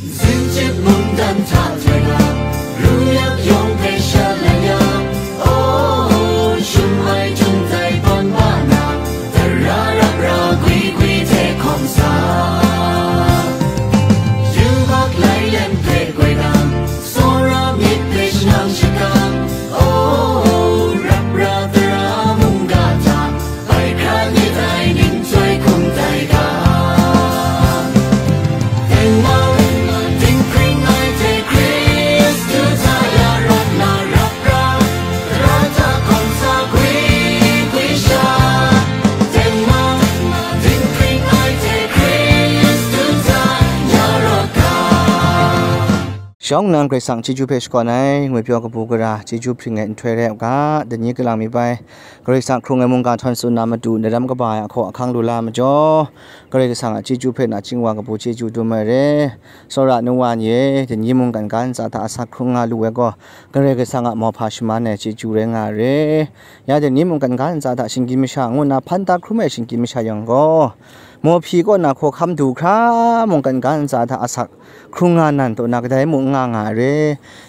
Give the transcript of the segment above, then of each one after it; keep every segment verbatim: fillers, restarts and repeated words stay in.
Zinjip mungdan hta jai na, ru yak yawng hpe shalai ya, oh, shum ai jung dai ban ba na, tara rap ra gwi gwi hte hkawm sa. Yubak lai lem hpe goi na, tsawra myit hpe shanang shakang, oh, rap ra tara mungga hta, bai hkra ni dai ning chyoi hkum dai ga. Tengmang, dinghpring ai hte Hkristu hta ya rawt na rap ra, tara hta hkawm sa gwi gwi sha. Tengmang, dinghpring ai hte Hkristu hta ya rawt ga. Shawng nnan Karai Kasang chyeju hpe shakawn ai, ngwi pyaw kabu gara, chyeju hpring ai nhtoi rai u ga, dai ni kalang mi bai, Karai Kasang hkrung ai mungga htawn tsun na matu, ndaram kaba ai ahkaw ahkang lu la majaw, Karai Kasang a chyeju hpe nachying wa kabu chyeju dum ai re. Tsawra nu wa ni e, dai ni mungkan ga ntsa hta asak hkrung nga lu ai gaw, Karai Kasang a mauhpa shaman ai chyeju rai nga ai re. Ya dai ni mungkan ga ntsa hta shinggyim masha ngu nna hpan ta hkrum ai shinggyim masha yawng gaw, Mawhpyi kaw na hkawhkam du hkra mungkan ga ntsa hta asak hkrung nga nan taw na kadai mung n nga nga ai re.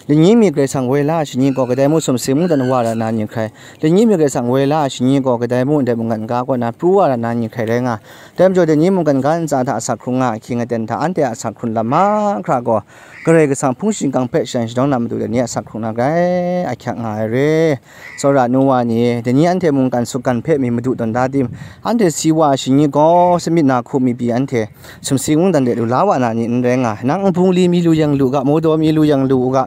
Lani mi Karai Kasang woi la ai shani gaw kadai mung sumsing mungdan wa ra na ni hkrai, lani mi Karai Kasang woi la ai shani gaw kadai mung ndai mungkan ga kaw na pru wa ra na ni hkrai rai nga. Dai majaw, dai ni mungkan ga ntsa hta asak hkrung nga ahkying aten hta anhte a asak hkrun lam mahkra gaw, Karai Kasang hpung shingkang hpe shadan shadawng na matu dai ni a asak hkrung na grai ahkyak nga ai re. Tsawra nu wa ni, dai ni anhte mungkan sukgan hpe mi madu tawn da tim? Anhte si wa ai shani gaw, samyit na hku mi pyi anhte sumsing mungdan de lu la wa na ni n rai nga ai. Nang nbungli mi lu yang lu u ga, mawdaw mi lu yang lu u ga,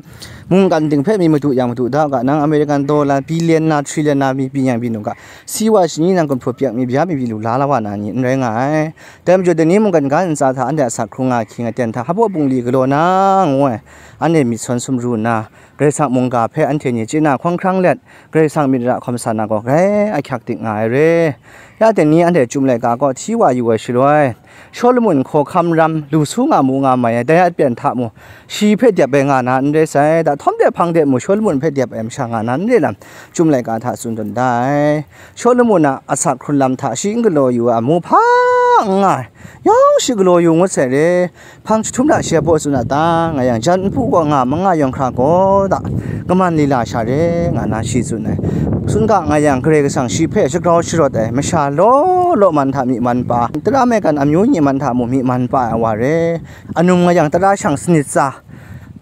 mungkan ting hpe mi madu yang madu da u ga, nang American dollar billion na, trillion na mi pyi yang byin u ga, si wa ai shani nang gumhpraw pyak mi bya mi pyi lu la la wa na ni n rai nga ai. Dai majaw, dai ni mungkan ga ntsa hta anhte a asak hkrung nga ahkying aten hta, hpabaw bungli galaw na ngu ai, anhte myit sawn sumru nna, Karai Kasang mungga hpe anhte ni chye na hkawng hkrang let, Karai Kasang myit ra hkawm sa na gaw grai ahkyak dik nga ai re. Ya dai ni anhte Chyum laika kaw hti wa yu ai shaloi, Shawlumon hkawhkam ram lu su nga mu nga mai ai, dai a pyen hta mu, shi hpe dep ai nga na n re sai, da htawm de hpang de mu Shawlumon hpe dep ai masha nga na n re lam, Chyum laika hta tsun tawn da ai. Shawlumon a asak hkrun lam hta shi n galaw yu ai amu hpa n nga ai, yawng shi galaw yu ngut sai re. Hpang jahtum hta shi a baw tsun a ta nga yang, jan npu gaw nga manga yawng hkra gaw da, kaman lila sha re nga na shi tsun ai. Tsun ga nga yang, Karai Kasang shi hpe shagrau sharawt ai, masha law law man hta myi man pa, tara maigan amyu ni man hta mu myi man pa ai wa re. Anum nga yang, tara shang sanit tsa,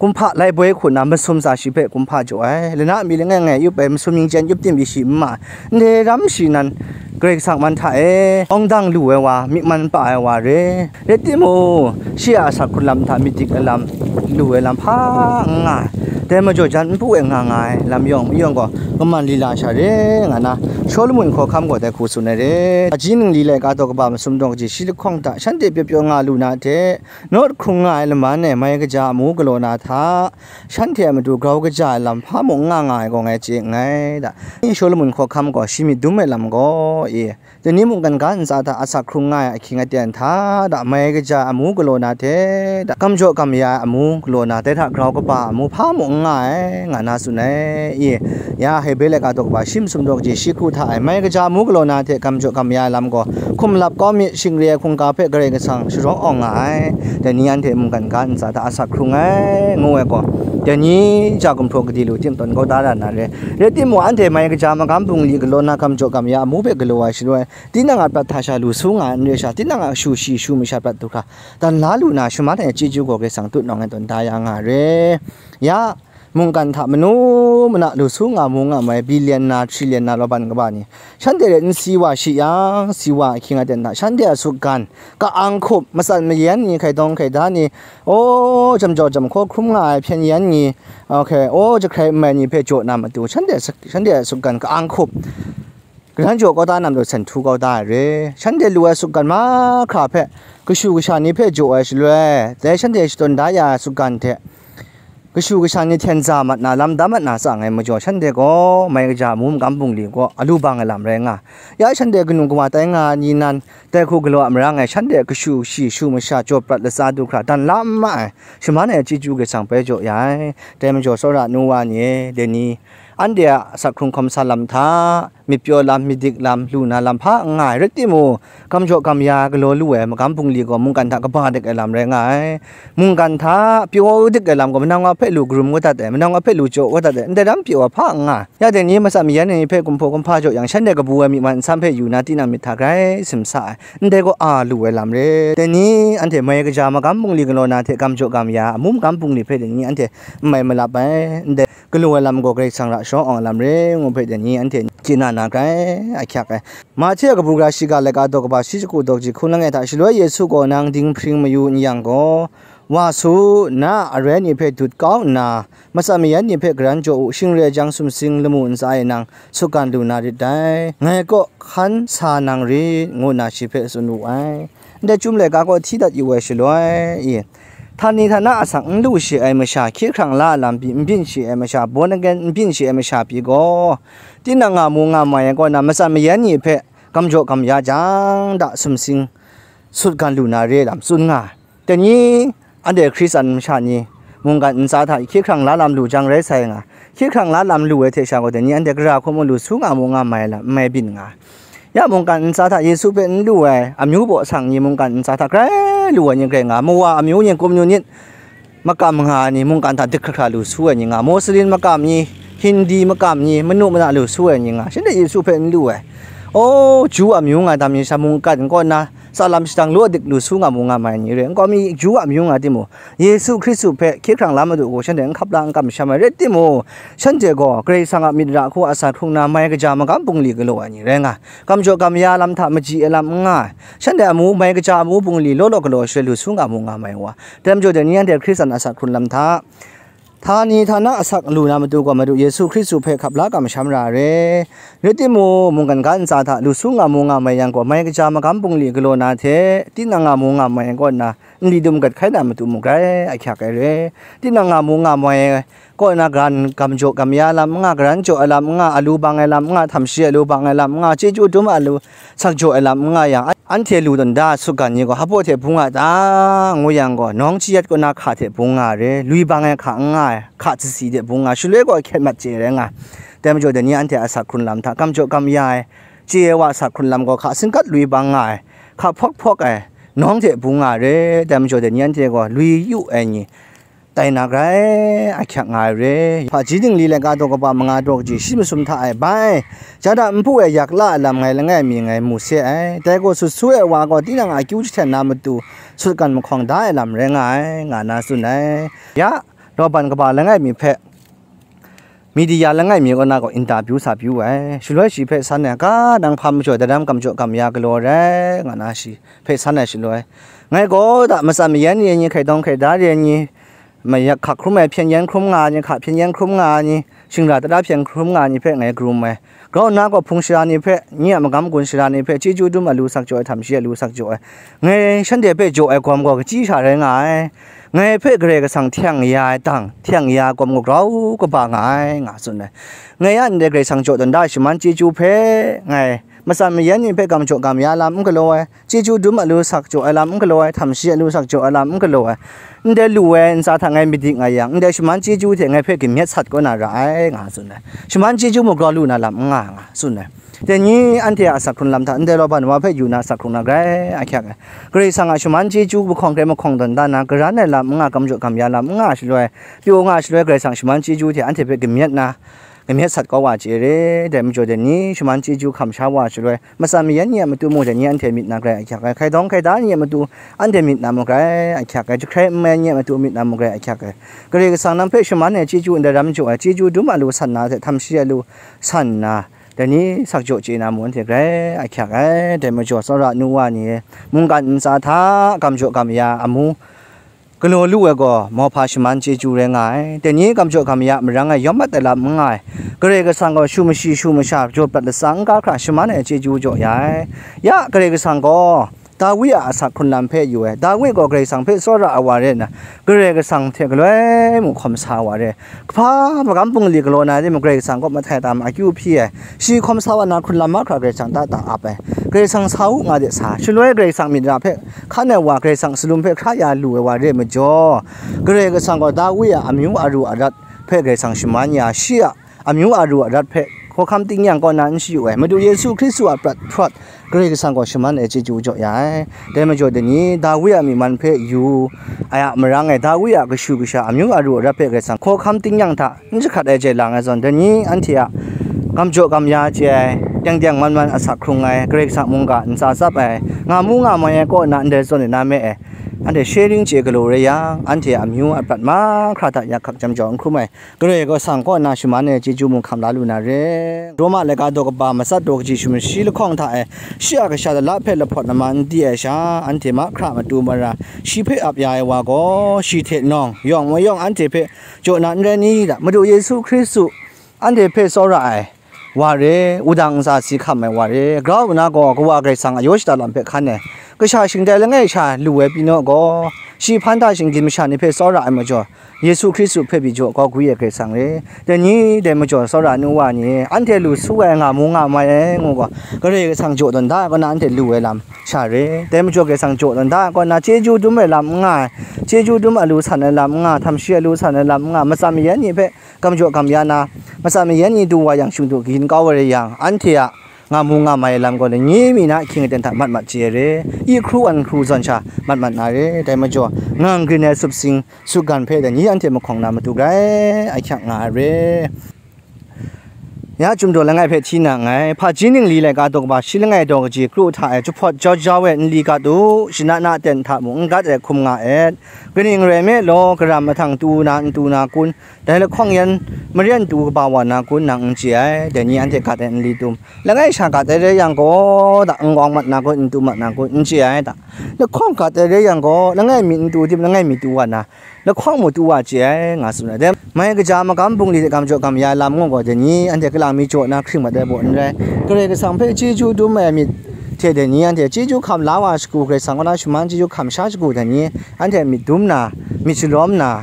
kumhpa laiboi hku nna masum tsa shi hpe kumhpa jaw ai, lana mi langai ngai yup ai, masum ning chyen yup tim pyi shi n ma ai, ndai ram shi nan, Karai Kasang man hta e awng dang lu ai wa, myi man pa ai wa re. Rai timung, shi a asak hkrun lam hta myit dik ai lam, lu ai lam hpa n nga ai, dai majaw jan npu e nga nga ai lam yawng mayawng gaw, kaman lila sha re nga na, Shawlumon hkawhkam gaw dai hku tsun ai re. Aji ningli laika daw kaba masum daw kaji shi lahkawng hta shanhte pyaw pyaw nga lu na hte, nawt hkrung nga ai laman e mai kaja amu galaw na hta, shanhte a matu grau kaja ai lam hpa mung n nga nga ai gaw ngai chye nngai da. Shawlumon hkawhkam gaw shi myit dum ai lam gaw, e, dai ni mungkan ga ntsa hta asak hkrung nga ai ahkying aten hta da, mai kaja amu galaw na hte da, kam jaw kam ya ai amu galaw na, dai hta grau kaba amu hpa mung n nga ai, nga na tsun ai, e. Ya Hebre laika daw kaba shi masum daw kaji shi hku hta e, mai kaja amu galaw na hte kam jaw kam ya ai lam gaw, hkum lap kau myit, shingre ai hkungga hpe Karai Kasang sharawng awng nga ai, dai ni anhte mungkan ga ntsa hta asak hkrung ai, ngu ai gaw, dai ni ja gumhpraw gade lu tim tawn kau da ra na re. Rai timung, anhte mai kaja magam bungli galaw na, kam jaw kam ya amu hpe galaw ai shaloi, tinang a prat hta sha lu su nga ai n re sha, tinang a shu shi shu masha prat du hkra dan la lu na, shaman ai chyeju gaw Karai Kasang tutnawng e tawn da ya nga re. Ya, mungkan hta manu mana lu su nga mu nga mai, billion na, trillion na, laban kaba ni, shanhte rai n si wa shi yang, si wa ahkying aten hta, shanhte a sukgan, ka-ang hkup, matsat mayan ni, hkai dawng hkai da ni, o, jam jau jam hkaw hkrum nga ai hpyen yan ni, okay, o, jahkrai n mai ni hpe jaw na matu, shanhte a suk-, shanhte a sukgan ka-ang hkup, karan jaw kau da na matu, san htu kau da ai re. Shanhte lu ai sukgan mahkra hpe kashu kasha ni hpe jaw ai shaloi, dai shanhte shatawn da ya ai sukgan hte, kashu kasha ni hten za mat na, lam dam mat na tsa ngai majaw, shanhte gaw mai kaja amu magam bungli gaw alu bang ai lam rai nga, ya shanhte kanu kawa tai nga ai ni nan, dai hku galaw a mara ngai, shanhte kashu shi shu masha jaw prat latsa du hkra dan la n ma ai, shaman ai chyeju Karai Kasang bai jaw ya ai. Dai majaw, tsawra nu wa ni e, dai ni Anhte a asak hkrung hkawm sa lam hta, myit pyaw lam, myit dik lam, lu na lam hpa n nga ai, rai timung, gam jaw gam ya galaw lu ai magam bungli gaw mungkan hta kaba dik ai lam rai nga ai. Mungkan hta pyaw dik ai lam gaw manang wa hpe lu karum kau dat ai, manang wa hpe lu jaw kau dat ai, ndai lam pyaw ai hpa n nga ai. Ya dai ni, matsan mayan ai ni hpe kumhpaw kumhpa jaw yang, shanhte kabu ai myi man nsam hpe yu na, tinang myit hta grai simsa ai, ndai gaw a lu ai lam re. Dai ni, anhte mai kaja magam bungli galaw na hte gam jaw gam ya amu magam bungli hpe dai ni, anhte n mai malap ai, ndai galaw ai lam gaw Karai Kasang ra sharawng awng ai lam re, ngu hpe dai ni, anhte chye na na grai ahkyak ai. Mahte a kabu gara shiga laika daw kaba shi shagu daw ji hkun langai hta shaloi Yesu gaw nang dinghpring mayu n yang gaw, wa su, na a arai ni hpe dut kau nna, matsan mayan ni hpe garan jaw u, shing re ai jang sumsing lamu ntsa e nang sutgan lu na rit dai. Ngai kaw hkan sa nang rit, ngu nna shi hpe tsun wu ai. Ndai chyum laika gaw hti dat yu ai shaloi, i, htani htana asak n lu shi ai masha, hkye hkrang la lam pyi n byin shi ai masha, born again n byin shi ai masha pyi gaw, tinang nga mu nga mai ai kaw na, matsan mayan ni hpe gam jaw gam ya jang da sumsing sutgan lu na re lam tsun nga ai. Dai ni, anhte Hkristan masha ni mungkan ntsa hta hkye hkrang la lam lu jang rai sai nga, hkye hkrang la lam lu ai hte sha gaw, dai ni anhte gara hku mu lu su nga mu nga mai lam n mai byin nga. Ya mungkan ntsa hta Yesu hpe n lu ai amyu baw sang ni, mungkan ntsa hta grai lu ai ni grai nga, mawa amyu ni, kumyu nit makam nga ai ni, mungkan hta dik hkra hkra lu su ai ni nga, Moslem makam ni, Hindi makam ni, manu mana lu su ai ni nga, shanhte Yesu hpe n lu ai. O, Ju amyu nga tam ni sha mungkan kaw na, tsa lam shadang law dik lu su nga mu nga mai ni re, nkau mi Ju amyu nga timung, Yesu Hkristu hpe hkye hkrang la madu gaw, shanhte n hkap la n kamsham ai rai timung, shanhte gaw Karai Kasang a myit ra hku asak hkrung na, mai kaja magam bungli galaw ai ni rai nga, gam jaw gam ya lam hta maji ai lam n nga ai, shanhte amu, mai kaja amu bungli law law galaw shaloi lu su nga mu nga mai wa. Dai majaw dai ni anhte Hkristan asak hkrun lam hta, htani htana asak lu na matu gaw Madu Yesu Hkristu hpe hkap la kamsham ra re. Rai timung, mungkan ga ntsa hta lu su nga mu nga mai yang gaw, mai kaja magam bungli galaw na hte, tinang nga mu nga mai ai kaw nna, nli dum gat hkai na matu mung grai ahkyak ai re. Tinang nga mu nga mai ai kaw na, garan gam jaw gam ya lam n nga, garan jaw ai lam n nga, alu bang ai lam n nga, htam shi alu bang ai lam n nga, chyeju dum alu sak jaw ai lam n nga yang, an-, anhte lu tawn da sutgan ni gaw, hpaw hte bung a ta, ngu yang gaw, nawng chayat kaw na hka hte bung nga re, lui bang ai hka n nga ai, hka tsasi hte bung nga, shaloi gaw hkyet mat chye rai nga. Dai majaw dai ni anhte a asak hkrun lam hta, gam jaw gam ya ai, chye ai wa asak hkrun lam gaw, hka singkat lui bang nga ai, hka hpawk hpawk ai, nawng hte bung nga re. Dai majaw dai ni anhte gaw, lui yu ai ni, tai na grai ahkyak nga ai re. Hpaji dingli laika daw kaba manga daw kaji shi masum hta e bai, ja da npu e yak la ai lam ngai langai mi ngai mu se ai. Dai gaw sut su ai wa gaw tinang a akyu jahten na matu sutgan mahkawng da ai lam rai nga ai, nga na tsun ai. Ya, Laban kaba langai mi hpe, media langai mi kaw na gaw interview sa pyi wu ai. Shaloi shi hpe san ai, ga nang hpa majaw daram gam jaw gam ya galaw ai rai, nga na shi hpe san ai shaloi, ngai gaw da matsan mayan re ai ni, hkaidawng hkaida re ai ni, mayak hka hkrum ai, hpyen yan hkrum nga ai ni, hka hpyen yan hkrum nga ai ni, shingra tara hpyen hkrum nga ai ni hpe ngai karum ai. Grau nna gaw hpung shara ni hpe, nye a magam gun shara ni hpe, chyeju dum alu sak jaw ai, htam shi alu sak jaw ai, ngai shanhte hpe jaw ai gawm gaw kachyi sha rai nga ai. Ngai hpe Karai Kasang htyang ya ai tang, htyang ya ai gawm gaw grau kaba nga ai, nga tsun ai. Ngai a ndai Karai Kasang jaw tawn da ai shaman chyeju hpe, ngai matsan mayan ni hpe gam jaw gam ya lam n galaw ai, chyeju dum alu sak jaw ai lam n galaw ai, htam shi alu sak jaw ai lam n galaw ai, ndai lu ai ntsa hta ngai madik nga yang, ndai shaman chyeju hte ngai hpe kamyet sat kaw na ra ai, nga tsun ai. Shaman chyeju mung grau lu na lam n nga, nga tsun ai. Dai ni anhte a asak hkrun lam hta, ndai Laban wa hpe yu na asak hkrung na grai ahkyak ai. Karai Kasang a shaman chyeju mahkawng hkrai mahkawng tawn da na, karan ai lam n nga, gam jaw gam ya lam n nga shaloi, pyaw nga shaloi, Karai Kasang shaman chyeju hte anhte hpe kamyet na, kamyet sat kau wa chye re. Dai majaw dai ni shaman chyeju hkam sha wa shaloi, matsan mayan ni a matu mung dai ni anhte myit na grai ahkyak ai, hkaidawng hkaida ni a matu anhte myit na mung grai ahkyak ai, jahkrai n mai ni a matu myit na mung grai ahkyak ai. Karai Kasang nang hpe shaman ai chyeju ndai ram jaw ai, chyeju dum alu san na hte htam shi alu san nna, dai ni sak jaw chye na mung anhte grai ahkyak ai. Dai majaw tsawra nu wa ni e, mungkan ntsa hta gam jaw gam ya amu galaw lu ai gaw mauhpa shaman chyeju rai nga ai. Dai ni gam jaw gam ya marang e yawm mat ai lam n nga ai, Karai Kasang gaw shu mashi shu masha jaw prat latsa n ga hkra shaman ai chyeju jaw ya ai. Ya, Karai Kasang gaw Dawi a asak hkrun lam hpe yu ai. Dawi gaw Karai Kasang hpe tsawra ai wa rai nna, Karai Kasang hte galoi mung hkawm sa ai wa rai. Hpa magam bungli galaw na rai timung, Karai Kasang kaw mahtai tam akyu hpyi ai. Shi hkawm sa wa na hkrun lam mahkra Karai Kasang ta ta ap ai. Karai Kasang sa u nga de sa. Shaloi Karai Kasang myit ra hpe hkan ai wa, Karai Kasang salum hpe hkra ya lu ai wa re ai majaw, Karai Kasang gaw Dawi a amyu aru arat hpe Karai Kasang shaman ya, shi a amyu aru arat hpe hkawhkam tingnyang kaw na n shayu ai, Madu Yesu Hkristu a prat hprawt Karai Kasang gaw shaman ai chyeju jaw ya ai. Dai majaw, dai ni Dawi a myi man hpe yu ai a marang e, Dawi a kashu kasha amyu aru arat hpe Karai Kasang hkawhkam tingnyang hta n jahkrat ai jai lang ai zawn, dai ni anhte a gam jaw gam ya chye ai, teng teng man man asak hkrung ai, Karai Kasang mungga ntsa tsap ai, nga mu nga mai ai kaw na ndai zawn e na me e, anhte sharing chye galaw rai yang, anhte a amyu a prat mahkra hta yak hkak jam jau n hkrum ai, Karai Kasang kaw na shaman ai chyeju mung hkam la lu na re. Roma laika daw kaba matsat daw kaji sumshi lahkawng hta e, shi a kasha lala hpe lahpawt lama n di ai sha, anhte mahkra matu mara shi hpe ap ya ai wa gaw, shi hte nawng, yawng mayawng anhte hpe jaw na n rai ni? Da, Madu Yesu Hkristu anhte hpe tsawra ai wa re, wudang ntsa si hkam ai wa re, grau nna gaw Kawa Karai Kasang a yaw shada lam hpe hkan ai, kasha shingtai langai sha lu ai pyi naw gaw, shi hpan hta shinggyim masha ni hpe tsawra ai majaw, Yesu Hkristu hpe pyi jaw kau gwi ai Karai Kasang re. Dai ni dai majaw, tsawra nu wa ni, anhte lu su ai, nga mu nga mai ai ngu gaw, Karai Kasang jaw tawn da ai kaw na anhte lu ai lam sha re. Dai majaw, Karai Kasang jaw tawn da ai kaw na, chyeju dum ai lam n nga ai, chyeju dum a lu san ai lam n nga, htam shi a lu san ai lam n nga, matsam mayan ni hpe gam jaw gam ya na, matsam mayan ni du wa yang, shingdu kayin kau ai rai yang, anhte a nga mu nga mai ai lam gaw, lani mi na ahkying aten hta mat mat chye ai re, i hkru an hkru zawn sha mat mat na re. Dai majaw, ngang grin ai supsing sutgan hpe dai ni anhte mahkawng na matu grai ahkyak nga ai re. Ya, Chyum daw langai hpe hti na nngai. Hpaji ningli laika daw kaba shi langai daw kaji kru hta e jahpawt jau jau e nli gat u, shana na aten hta mung n gat ai hkum nga et. Kaning rai nme law, karam mahtang tu na n tu na kun, dai lahkawng yan maren tu kaba wa na kun, nang n chye ai. Dai ni anhte gat ai nli tum, langai sha gat ai rai yang gaw, da, n gawng mat na kun, n tu mat na kun, n chye ai, da. Lahkawng gat ai rai yang gaw, langai mi n tu tim, langai mi tu wa na, lahkawng mu tu wa chye ai, nga tsun ai. Dai, mai kaja magam bungli hte gam jaw gam ya lam ngu gaw, dai ni anhte kalang mi jaw na hkring mat ai baw n rai. Karai Kasang hpe chyeju dum ai myit hte dai ni anhte chyeju hkam la wa shagu, Karai Kasang kaw na shaman chyeju hkam sha shagu, dai ni anhte myit dum na, myit shalawm na,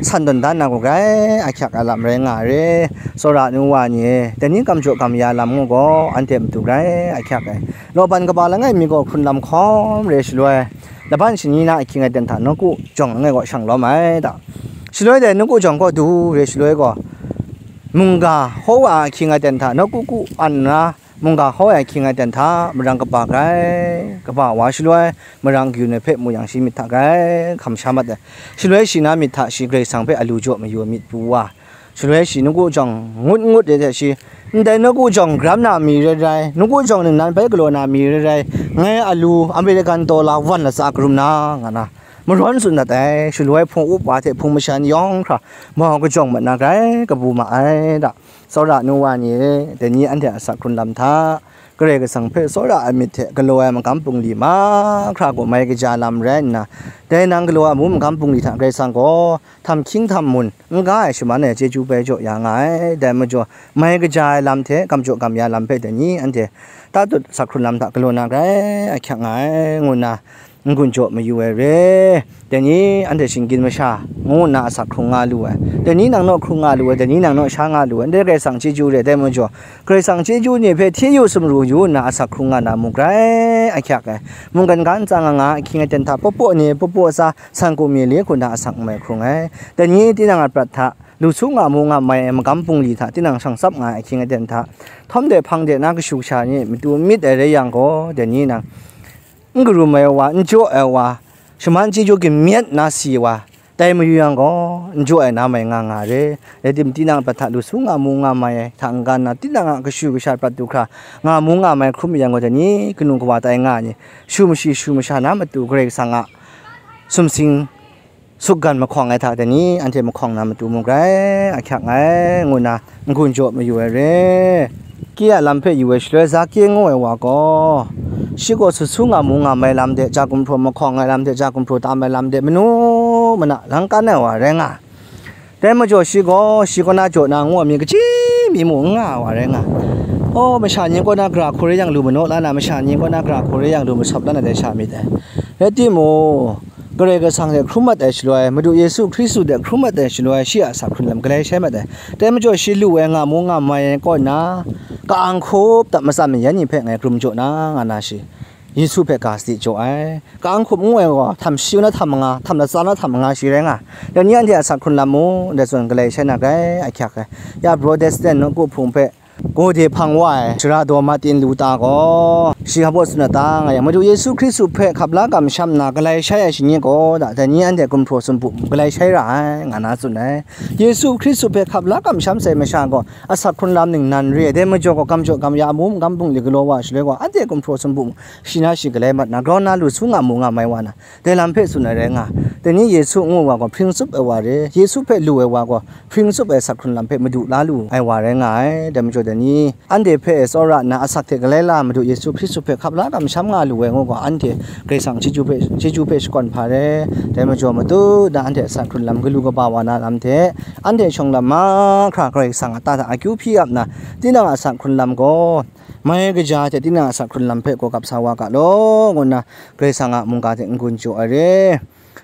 san tawn dan na gaw grai ahkyak ai lam rai nga ai re. Tsawra nu wa ni e, dai ni gam jaw gam ya lam ngu gaw, anhte matu grai ahkyak ai. Lawban kaba langai mi gaw hkrun lam hkawm re, shaloi laban shani na ahkying aten hta nawku jawng langai gaw shang lawm ai, da. Shaloi dai nawku jawng gaw du re, shaloi gaw mungga hkaw a ahkying aten hta nawku ku an nna, mungga hkaw ai ahkying aten hta marang kaba grai kaba wa, shaloi marang kayun ai hpe mu yang, shi myit hta grai hkam sha mat ai. Shaloi shi na myit hta shi Karai Kasang hpe a lu jaw mayu ai myit pru wa, shaloi shi nawku jawng ngut ngut re hte shi, ndai nawku jawng garam na mi rai rai, nawku jawng ningnan bai galaw na mi rai rai, ngai a lu American dollar wan latsa karum na, nga na marawn tsun dat ai. Shaloi hpung up wa hte hpung mashan yawng hkra mau kajawng mat na grai kabu ma ai, da. Tsawra nu wa ni e, dai ni anhte a asak hkrun lam hta, Karai Kasang hpe tsawra ai myit hte galaw ai magam bungli mahkra gaw mai kaja lam rai nna, dai nang galaw ai amu magam bungli hta Karai Kasang gaw htam hkying htam mun n ga ai shaman ai chyeju bai jaw ya nga ai. Dai majaw, mai kaja ai lam hte gam jaw gam ya lam hpe dai ni anhte tatut asak hkrun lam hta galaw na grai ahkyak nga ai, ngu nna n-gun jaw mayu ai re. Dai ni anhte shinggyim masha ngu nna asak hkrung nga lu ai, dai ni nang naw hkrung nga lu ai, dai ni nang naw sha nga lu ai, ndai Karai Kasang chyeju re. Dai majaw, Karai Kasang chyeju ni hpe hti yu sumru yu nna asak hkrung nga na mung grai ahkyak ai. Mungkan ga ntsa nga nga ahkying aten hta paw paw ni, paw paw tsa, san ku mi le hku nna asak n mai hkrung ai. Dai ni tinang a prat hta, lu su nga mu nga mai ai magam bungli hta tinang shang tsap nga ai ahkying aten hta, htawm de hpang de na kashu kasha ni matu myit ai rai yang gaw, dai ni nang n karum ai wa, n jaw ai wa, shaman chyeju kamyet na si wa, tai mayu yang gaw, n jaw ai na mai nga nga re. Rai tim, tinang a prat hta lu su nga mu nga mai ai hta n-ga nna, tinang a kashu kasha prat du hkra nga mu nga mai hkrum yang gaw, dai ni kanu kawa tai nga ai ni, shu mashi shu masha na matu Karai Kasang a sumsing sutgan mahkawng ai hta dai ni, anhte mahkawng na matu mung grai ahkyak nga ai, ngu nna n-gun jaw mayu ai re. Ke a lam hpe yu ai shaloi, Zake ngu ai wa gaw, shi gaw sut su nga mu nga mai lam de, ja gumhpraw mahkawng ai lam de, ja gumhpraw tam ai lam de, manu mana lang kan ai wa rai nga. Dai majaw, shi gaw shi kaw na jaw na ngu ai myit kaji mi mung n nga ai wa rai nga. Aw, masha ni kaw na gara hku rai yang lu manaw la na, masha ni kaw na gara hku rai yang lu masawp la na dai sha myit dai. Rai timung, Karai Kasang hte hkrum mat ai shaloi, Madu Yesu Hkristu hte hkrum mat ai shaloi, shi a asak hkrun lam galai shai mat ai. Dai majaw, shi lu ai nga mu nga mai ai kaw na, ka-ang hkup hta matsam mayan ni hpe ngai hkrum jaw na, nga na shi. Yesu hpe ga sadi jaw ai. Ka-ang hkup ngu ai gaw, htam shi na htam manga, htam latsa na htam manga shi rai nga. Dai ni anhte a asak hkrun lam mu, dai zawn galai shai na grai ahkyak ai. Ya Protestant nawku hpung hpe, gawde hpang wa ai, sara daw Martin Luther gaw, shi hpa baw tsun na ta nga yang, Madu Yesu Hkristu hpe hkap la kamsham nna galai shai ai shani gaw, da, dai ni anhte gumhpraw sumpu galai shai ra ai, nga na tsun ai. Yesu Hkristu hpe hkap la kamsham sai masha gaw, asak hkrun lam ningnan re ai, dai majaw gaw, gam jaw gam ya amu magam bungli galaw wa shaloi gaw, anhte gumhpraw sumpu shi na shi galai mat na, grau na lu su nga mu nga mai wa na, dai lam hpe tsun ai rai nga. Dai ni Yesu ngu wa gaw, hpring tsup ai wa re, Yesu hpe lu ai wa gaw, hpring tsup ai asak hkrun lam hpe madu la lu ai wa rai nga ai. Dai majaw dai ni, anhte hpe tsawra nna asak hte galai la Madu Yesu Hkristu hpe hkap la kamsham nga lu ai ngu gaw, anhte Karai Kasang chyeju hpe, chyeju hpe shakawn hpa re. Dai majaw matut da anhte asak hkrun lam galu kaba wa na lam hte, anhte shawng lam mahkra Karai Kasang a ta hta akyu hpyi ap nna, tinang a asak hkrun lam gaw, mai kaja hte tinang a asak hkrun lam hpe gaw gap sa wa ga law, ngu nna Karai Kasang a mungga hte n-gun jaw ai re.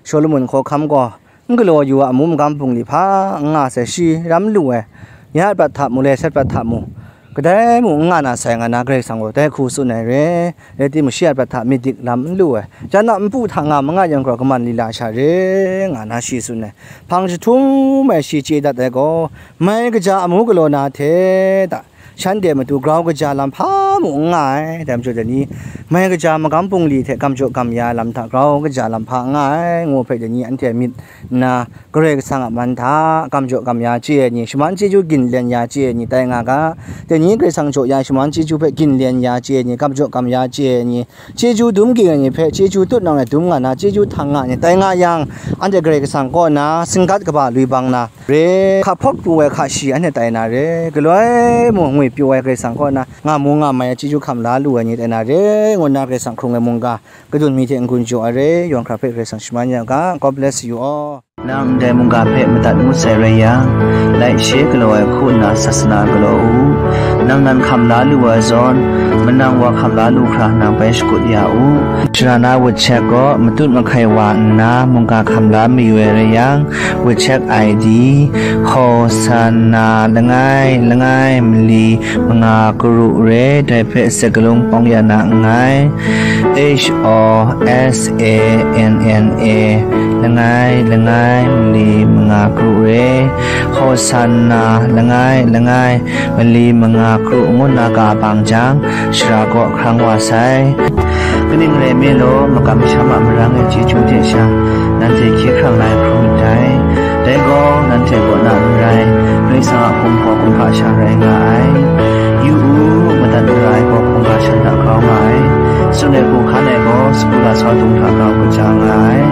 Shawlumon hkawhkam gaw, n galaw yu a amu magam bungli hpa n nga sai, shi ram lu ai, ya prat hta mu, lai sat prat hta mu, kadai mung n nga na sai, nga na Karai Kasang gaw dai hku tsun ai re. Rai timung, shi a prat hta myit dik lam n lu ai, jan a npu hta nga ma nga yang gaw, kaman lila sha re, nga na shi tsun ai. Hpang jahtum ai shi chye dat ai gaw, mai kaja amu galaw na hte da, shanhte matu grau kaja lam hpa mung n nga ai. Dai majaw dai ni, mai kaja magam bungli hte gam jaw gam ya ai lam hta grau kaja lam hpa n nga ai, ngu hpe dai ni, anhte myit nna Karai Kasang a man hta gam jaw gam ya chye ai ni, shaman chyeju ginlen ya chye ai ni tai nga ga. Dai ni Karai Kasang jaw ya ai shaman chyeju hpe ginlen ya chye ai ni, gam jaw gam ya chye ai ni, chyeju dum ging ai ni hpe chyeju tut nang ai dum nga na, chyeju htang nga ai ni tai nga yang, anhte Karai Kasang kaw na singgat kaba lui bang na re, hka hpawt pru ai hka shi anhte tai na re, galoi mung ngwi pyaw ai Karai Kasang kaw na nga mu nga mai ai chyeju hkam la lu ai ni tai na re, ngu nna Karai Kasang hkrung ai mungga kadun mi hte n-gun jaw ai re, yawng hkra hpe Karai Kasang shaman ya u ga. God bless you all. Nang ndai mungga hpe madat ngut sai rai yang, like, share galaw ai hku nna sasana galaw u. Nang nan hkam la lu ai zawn, manang wa hkam la lu hkra nang bai shakut ya u. Sara na WeChat gaw matut mahkai wa nna mungga hkam la mayu ai rai yang, WeChat I D, Hosanna langai langai mali manga karu re, dai hpe sakalung pawng ya na nngai. H O S A N N A, langai langai mali manga karu re, Hosanna langai langai mali manga karu ngu nna ga bang jang, sara kaw hkrang wa sai. Kaning rai nme law, makam masham a marang e chyeju hte sha, nanhte hkye hkrang la ai hpung myit dai. Dai gaw, nanhte kaw na n rai, Karai Kasang a hpung hpaw kumhpa sha rai nga ai. Yu u, madat mara ai gaw hkungga shan hta grau nga ai. Tsun ai hku hkan ai gaw, sagu lasau dung hta grau kaja nga ai.